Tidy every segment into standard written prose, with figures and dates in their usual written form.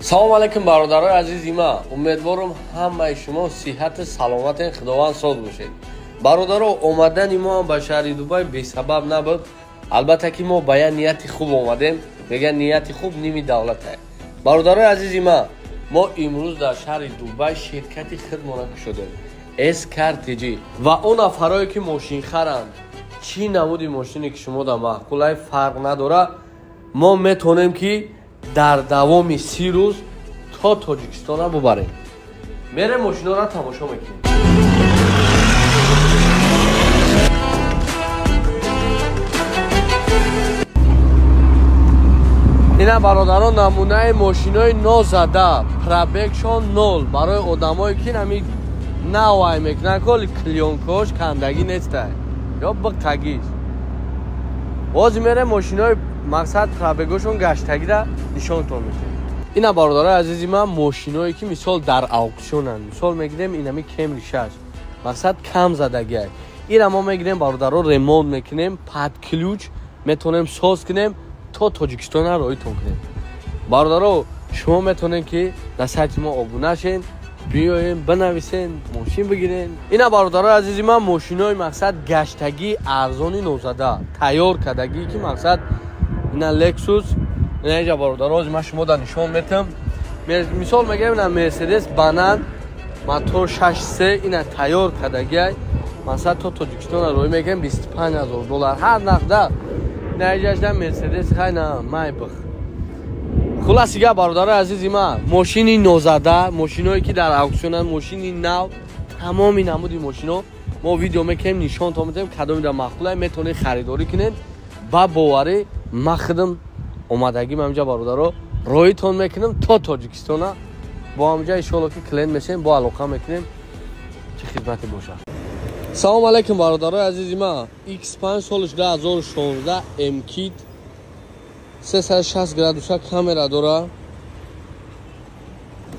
Салом алейкум бародарои азизи ма. Умедворам ҳамаи шумо сиҳату саломатен, Худованд соз бошед. Бародаро, омадани мо ба шаҳри Дубай бесабаб набуд. Албатта ки мо ба як нияти хуб омадем. Мегӯянд нияти хуб ними давлат аст. Бародарои азизи ма, мо имрӯз дар шаҳри Дубай ширкати хидмона кушодем. SKRTG. Ва он нафарое ки мошинхаранд, чӣ намуди мошине ки шумо дар маъқулай фарқ надорад, мо метавонем ки дар давоми 30 рӯз то Тоҷикистона бубарем. Мерем мошинора тамошо мекунем. Ина бародарон намунаи мошинои нозада, пробегшон нол, барои одамое ки нами навай мекунанд, коли клёнкош кандагӣ нестай ё биқагиш. Боз мерем мошинои мақсад пробегошон гаштагида нишонтон медиҳем. Ина бародарои азизи ман, мошиное ки мисол дар ауксионанд, мисол мегирем инами Camry 6, мақсад кам задагиай. Ира мо мегирем бародаро, ремонт мекунем, под ключ метавонем соз кунем то Тоҷикистона роитон кунем. Бародаро, шумо метавонед ки дар сайти мо обуна шен, биёем, бинависен, мошин бигирен. Ина бародарои азизи ман, мошинои мақсад гаштагӣ арзони нозада, тайёр кардагӣ ки мақсад ина Lexus, ина инҷа бародаро, ман шумо дар нишон метам. Мисол мегирем ина Mercedes Банан мотор 6.3, ина тайёр кардагиай. Мақсад то Тоҷикистона роӣ мекунем 25000 доллар ҳар нақда. Ина инҷашда Mercedes хайна Maybach. Хулоса гап бародарои азизи ман, мошини нозада, мошиное ки дар ауксионанд, мошини нав, тамоми намуди мошино мо видео мекунем, нишонтон медиҳем, кадоми дар маъқулай метавонед харидорӣ кунед. Ба боварӣ ман худам омадагим ҳамҷа бародаро роитон мекунам то Тоҷикистона. Бо ҳамҷа иншоалло ки клиент мешавем, бо алоқа мекунем, чӣ хидмате бошад. Салом алейкум бародарои азизи ман. X5 солиш 2016 M-Kit 360 градуса камера дора,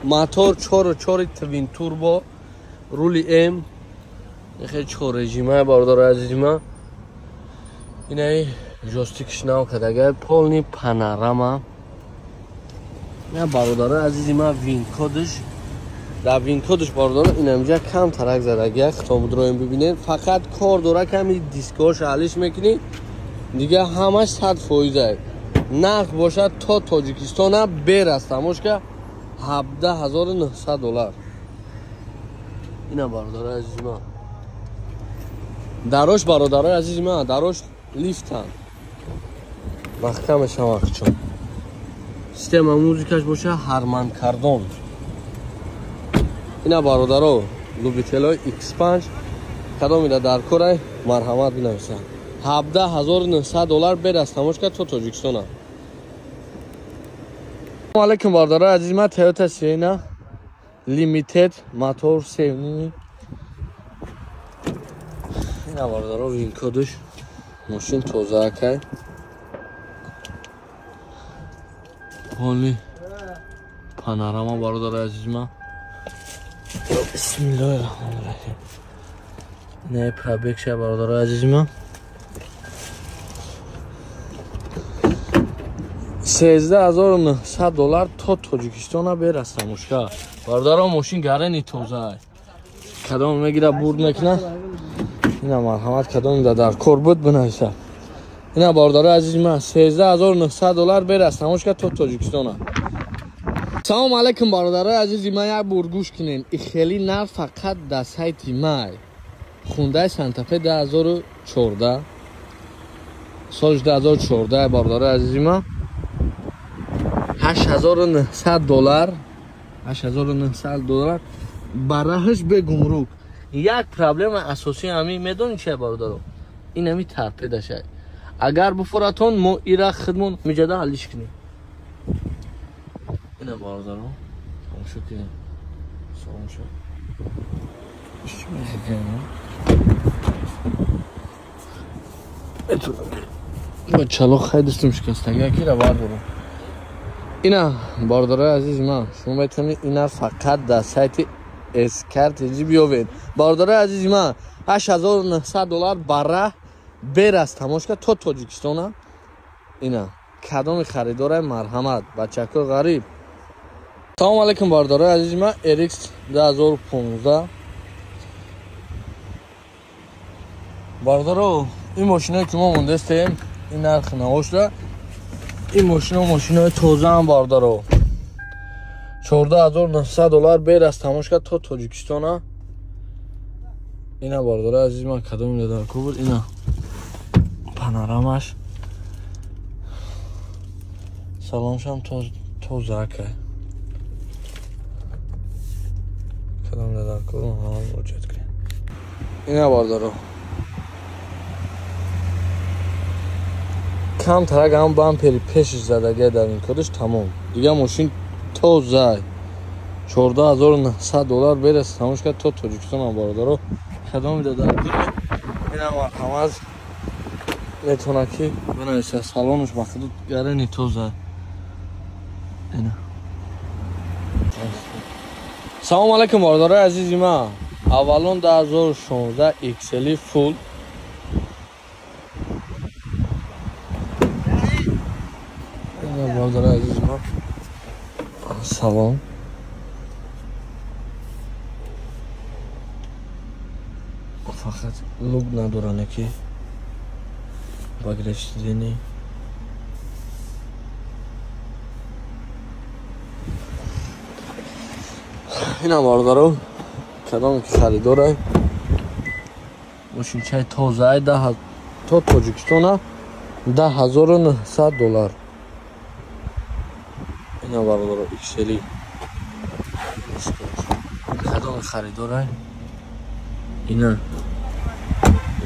мотор 4.4 твин турбо, рули М, хеле чор режима бародарои азизи ман. Инаи ҷойстикш нав кардага, полни панорама. Ина бародарои азизи ман, винкодш, дар винкодш бародаро инамҷа кам тарак задагия, хитобудроем бибинед. Фақат кор дора ками дискош алиш мекунӣ, дига ҳамаш 100%. Нарх бошад то Тоҷикистона бераст тамошка 17900 доллар. Ина бародарои азизи ман, дарош бародарои азизи ман, дарош лифтан маҳкам мешавад чон. Система музикаш боша Harman Kardon. Ина бародаро Любителой X5 кадомида дар корай марҳамат бинависанд. 17900 доллар бераст тамошка то Тоҷикистона. Салом алейкум бародарои азизи ман, Toyota Sienna Limited мотор 3.5. Ина бародаро винкодш, мошин тоза акай. Полни панорама бародарои азизи ман. Бисмиллоҳи раҳмони раҳим. Ина пробегша бародарои азизи ман. 13900 доллар то Тоҷикистона бераст тамошка. Бародаро мошин гарени тоза. Кадом мегира бурд мекуна. Ина марҳамат кадом дар кор буд бинависа. Ина бародарои азизи ман, 13900 доллар бераст тамошка то Тоҷикистона. Салом алейкум бародарои азизи ман, як бор гӯш кунед. И хеле нарх фақат дар сайти май. Хундай Санта Фе 2014, соли 2014 бародарои азизи ман. 8900 доллар, 8900 доллар бараҳаш бе гумрук. Як проблема асосӣ ҳамин медонед чи бародаро? Ин ҳами торпедашай. Агар буфуратон мо ира хидмон миҷада ҳаллиш кунем. Ина бародаро, тамошо кунем. Салом шуд. Ба чало хай дастум шикастага ки ра бардорам. Ина бародарои азизи ман, шумо метавонед ина фақат дар сайти SKRTG биёвед. Бародарои азизи ман, 8900 доллар бара бераст тамошка то Тоҷикистона. Ина кадоми харидорай марҳамат, бачако ғариб. Салом алейкум, бародарои азизи ман. RX 2015. Бародаро, ин мошиное ки мо мондастем, ин нархи навошда. Ин мошино мошинои тозаам, бародаро. 14900 доллар бер аз тамошка то Тоҷикистона. Ина, бародарои азизи ман, кадом дар ку буд? Ина панорамаш. Салоншам тоза ака. Кадом дар ку муроҷиат кунем. Ина, бародаро. Камтарак ҳам бампери пешиш задагия дар ин кодаш, тамом. Дига мошин тоза. 14900 доллар берас тамошка то Тоҷикистон, бародаро. Кадом дар ку? Ина марҳамат, метавонад ки бинависа, салонаш ба худ гарани тоза. Ина. Салом алейкум, бародарои азизи ман. Аввалон 2016 XL Full. Ина, бародарои азизи ман. Салом. Фақат люк надоране ки багреш сидени. Ина, бародаро, кадоме ки харидорай, мошинчаи тозаи то Тоҷикистона 10900 доллар. Ина, бародаро, XL. Кадоме харидорай, ина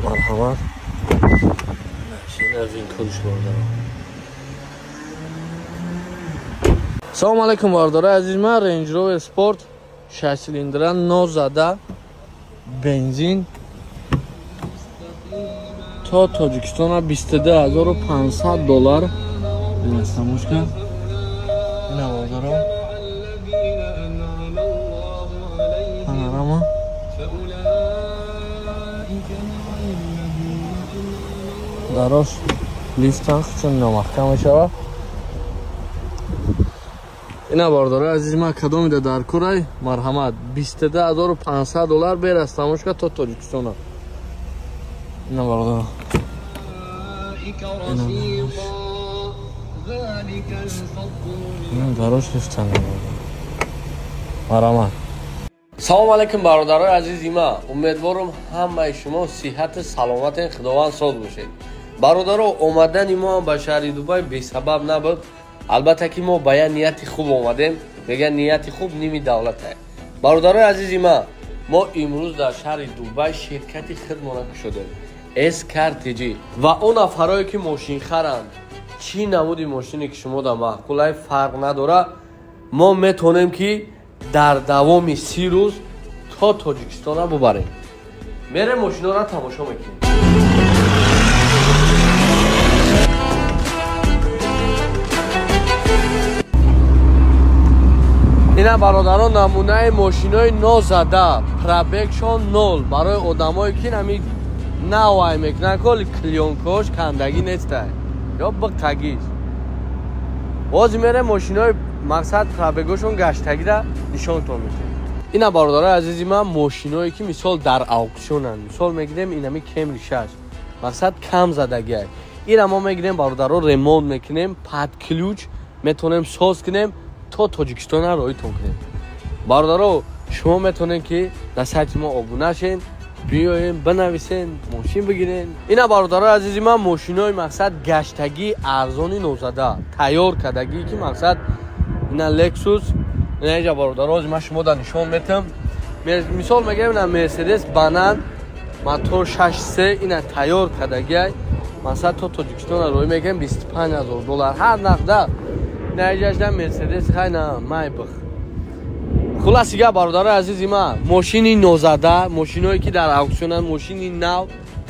марҳамат. Ина винкодш, бародаро. Салом алейкум, бародарои азиз ман. Range Rover Sport 6 силиндра, нозада, бензин, то Тоҷикистона 22500 доллар. Ина самушка. Ина, бародаро. Панорама. Дарош лифтан чун номаҳкам мешавад. Ина, бародарои азизи ман, кадомида дар курай, марҳамат, 22500 доллар берас тамошка то Тоҷикистона. Ина, бародаро. Ина дарош лифтан. Марҳамат. Салом алейкум, бародарои азизи ман. Умедворам ҳамаи шумо сиҳати саломатен, Худованд соз бошед. Бародаро, омадани мо ба шаҳри Дубай бесабаб набуд. Албатта ки мо ба як нияти хуб омадем. Мегӯянд, нияти хуб ними давлат аст. Бародарои азизи ман, мо имрӯз дар шаҳри Дубай ширкати худмона кушодем, SKRTG. Ва он нафарое ки мошинхаранд, чӣ намуди мошине ки шумо дар маъқулай, фарқ надора, мо метавонем ки дар давоми 30 рӯз то Тоҷикистона бубарем. Мерем, мошинора тамошо мекунем. Ина, бародарон, намунаи мошинои нозада, пробегшон нол, барои одамое ки нами навай мекунанд, коли клёнкош кандагӣ нестай ё биқагиш. Боз мерем, мошинои мақсад пробегошон гаштагида нишонтон медиҳем. Ина, бародарои азизи ман, мошиное ки мисол дар аукционанд. Мисол мегирем, инами Camry 6, мақсад кам задагиай. Ира мо мегирем, бародаро, ремонт мекунем, под ключ метавонем соз кунем, то Тоҷикистона роитон кунем. Бародаро, шумо метавонед ки дар сайти мо обуна шен, биёем, бинависен, мошин бигирен. Ина, бародарои азизи ман, мошинои мақсад гаштагӣ арзони нозада тайёр кардагӣ ки мақсад ина Lexus. Ина иҷа, бародаро, ман шумо дар нишон метам. Мисол мегирем, ина Mercedes банан мотор 6.3, ина тайёр кардагиай. Мақсад то Тоҷикистона роӣ мекунем 25000 доллар ҳар нақда. Наиҷашда Мерседес, хайна Майбах. Хулоси гап, бародарои азизи ман, мошини нозада, мошиное ки дар аукционанд, мошини нав,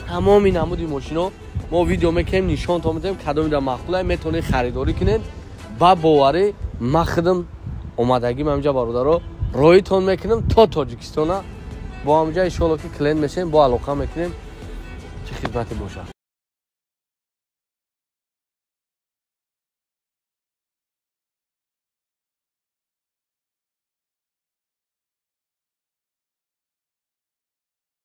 тамоми намуди мошино мо видео мекунем, нишонтон медиҳем, кадоми дар маъқулай, метавонед харидорӣ кунед. Ба боварӣ ман худам омадагим ҳамҷа, бародаро, роитон мекунам то Тоҷикистона. Бо ҳамҷа иншоалло ки клиент мешавем, бо алоқа мекунем, чӣ хидмате бошад.